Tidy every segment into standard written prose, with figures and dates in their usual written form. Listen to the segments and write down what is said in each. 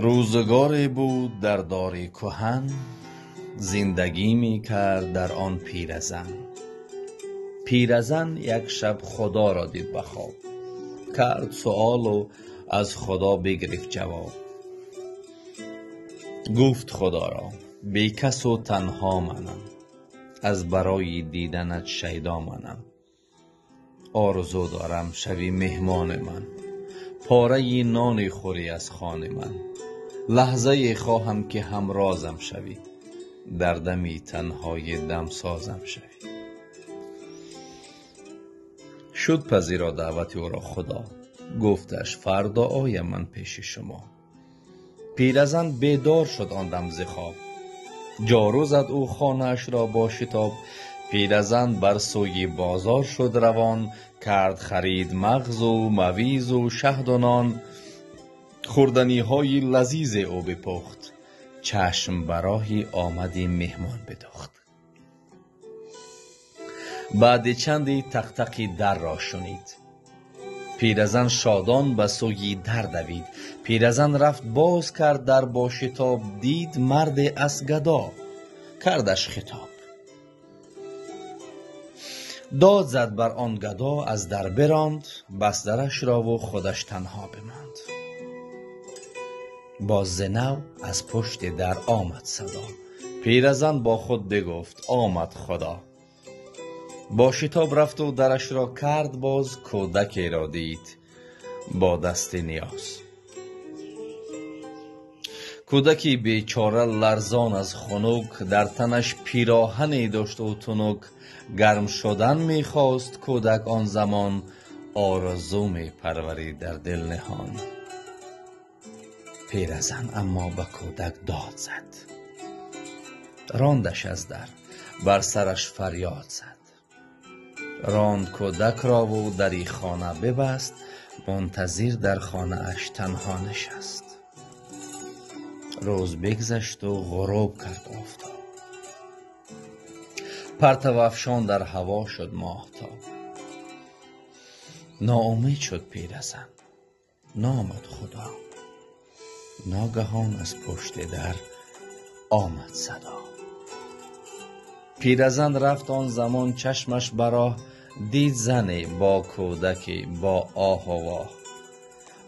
Рӯзгоре буд дар дори куҳан, зиндагӣ мекард дар он пиразан. Пиразан як шаб Худоро дид ба хоб, кард суолу аз Худо бигирифт ҷавоб. Гуфт Худоро: бекасу танҳо манам, аз барои диданат шайдо манам. Орзу дорам шавӣ меҳмони ман, пораи ноне хӯрӣ аз хони ман. Лаҳзае хоҳам ки ҳамрозам шавӣ, дар дами танҳои дамсозам шавӣ. Шуд пазиро даъвати ӯро Худо, гуфташ: фардо оям ман пеши шумо. Пиразан бедор шуд он дам зи хоб, ҷору зад ӯ хонаашро бо шитоб. Пиразан бар сӯи бозор шуд равон, кард харид мағзу мавизу шаҳду нон. Хӯрданиҳои лазизе ӯ бипухт, чашм ба роҳи омади меҳмон бидухт. Баъди чанде тақтақи дарро шунид, пиразан шодон ба сӯи дар давид. Пиразан рафт боз кард дар бо шитоб, дид марде аз гадо, кардаш хитоб. Дод зад бар он гадо, аз дар биронд, бас дарашро ву худаш танҳо бимонд. Боз зи нав аз пушти дар омад садо, пиразан бо худ бигуфт: омад Худо. Бо шитоб рафту дарашро кард боз, кӯдакеро дид бо дасти ниёз. Кӯдаки бечора ларзон аз хунук, дар танаш пироҳане дошт ӯ тунук. Гарм шудан мехост кӯдак он замон, орзу мепарварид дар дил ниҳон. Пиразан аммо ба кӯдак дод зад, рондаш аз дар, бар сараш фарёд зад. Ронд кӯдакро-ву дари хона бибаст, мунтазир дар хонааш танҳо нишаст. Рӯз бигзашту ғуруб кард офтоб, партавафшон дар ҳаво шуд моҳтоб. Ноумед шуд пиразан, наомад Худо. Ногаҳон аз пушти дар омад садо. Пиразан рафт он замон чашмаш ба роҳ, дид зане бо кӯдаке бо оҳу воҳ.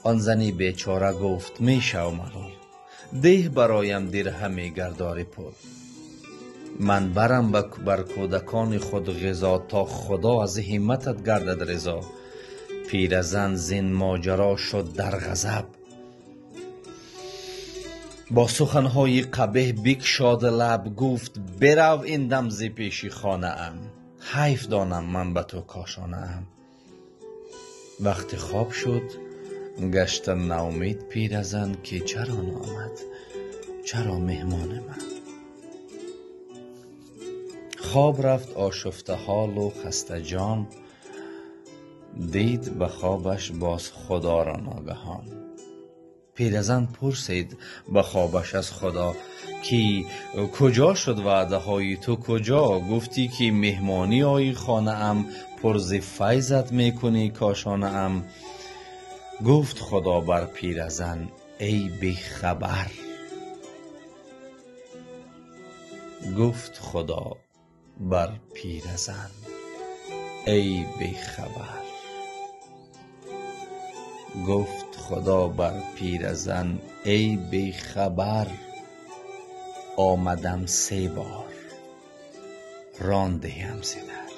Он зани бечора гуфт: мешав малул, деҳ бароям дирҳаме гардори пул. Ман барам бар кӯдакони худ ғизо, то Худо аз ҳимматат гардад ризо. Пиразан зин моҷаро шуд дар ғазаб, бо суханҳои қабеҳ бикшод лаб. Гуфт: бирав ин дам зи пеши хонаам, ҳайф донам ман ба ту кошонаам. Вақти хоб шуд гашта наумед пиразан, ки чаро наомад, чаро меҳмони ман. Хоб рафт ошуфтаҳолу хастаҷон, дид ба хобаш боз Худоро ногаҳон. Пиразан пурсид ба хобаш аз Худо, ки куҷо шуд ваъдаҳои ту куҷо? Гуфтӣ ки меҳмонӣ оӣ хонаам, пур зи файзат мекунӣ кошонаам. Гуфт Худо бар пиразан: эй бехабар. Гуфт Худо бар пиразан: эй бехабар. Гуфт Худо бар пиразан: эй бехабар, омадам се бор, рондиҳам зи дар.